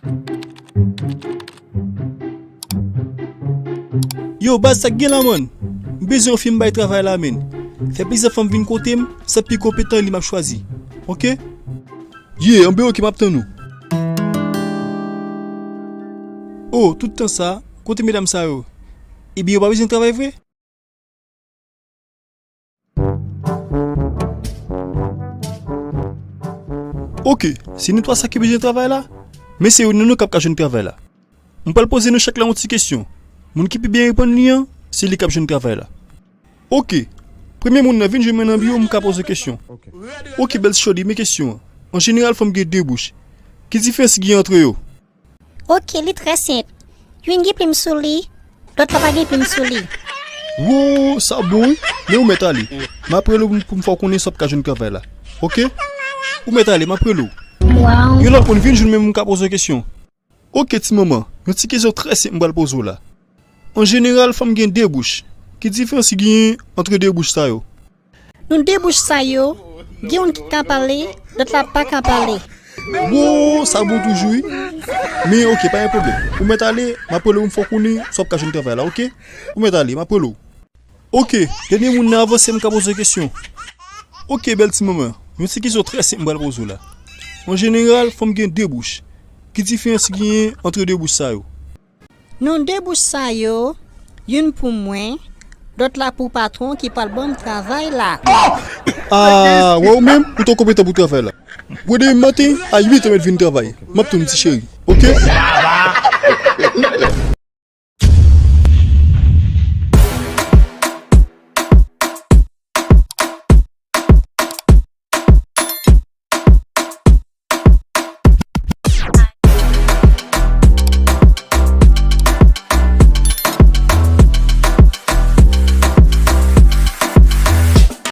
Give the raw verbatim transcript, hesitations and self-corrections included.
Yo, baz, sa k gen la, man? M bezwen yon fi m bay travay la, menn. Fè plizyè fanm vin kote m, sa pi konpetan li m ap chwazi. Oke? Ye, anben oke, m ap tann ou. Oh, tout tan sa, kote medam sa yo? Ebyen, yo pa bezwen travay vre? Oke, se nou twa sa ki bezwen travay la, men se youn nan nou k ap ka jwenn travay la. M pral poze nou chak la yon ti kesyon. Moun ki pi byen reponn li an, se li k ap jwenn travay la. Oke, premye moun nan vin jwenn mwen nan biwo, m ka poze kesyon. Oke, bèl ti chòdi, men kesyon an. An jeneral, fanm gen de bouch. Ki diferans ki gen antre yo? Oke, li trè senp. Youn gen plim sou li, lòt la pa gen plim sou li. Wo, sa bon, wi. Men ou mèt ale. M ap rele w pou m fè w konnen si w ap ka jwenn travay la. Oke? Ou mèt ale, m ap rele w. Yon lòt moun vin jwenn mwen, m ka poze w kesyon. Oke, ti manman, yon ti kesyon trè senp m pral poze w la. An jeneral, fanm gen de bouch. Ki diferans ki genyen antre de bouch sa yo? Nou de bouch sa yo, gen youn ki ka pale, lòt la pa ka pale. Wo, sa bon toujou, wi. Men, oke, pa gen pwoblèm. Ou mèt ale, m ap rele w, m fè w konnen si w ap ka jwenn travay la, oke? Ou mèt ale, m ap rele w. Oke, dènye moun nan avanse, m ka poze kesyon. Oke, bèl ti manman, yon ti kesyon trè senp m pral poze w la. An jeneral, fanm gen de bouch. Ki diferans ki genyen antre de bouch sa yo? Nou de bouch sa yo, youn pou mwen, lòt la pou patwon ki pral ban m travay la. Ah, wè ou menm, ou twò konpetan pou travay la. Gwo demen maten, a uit ou mèt vin travay. M ap tann ou, ti cheri. Oke?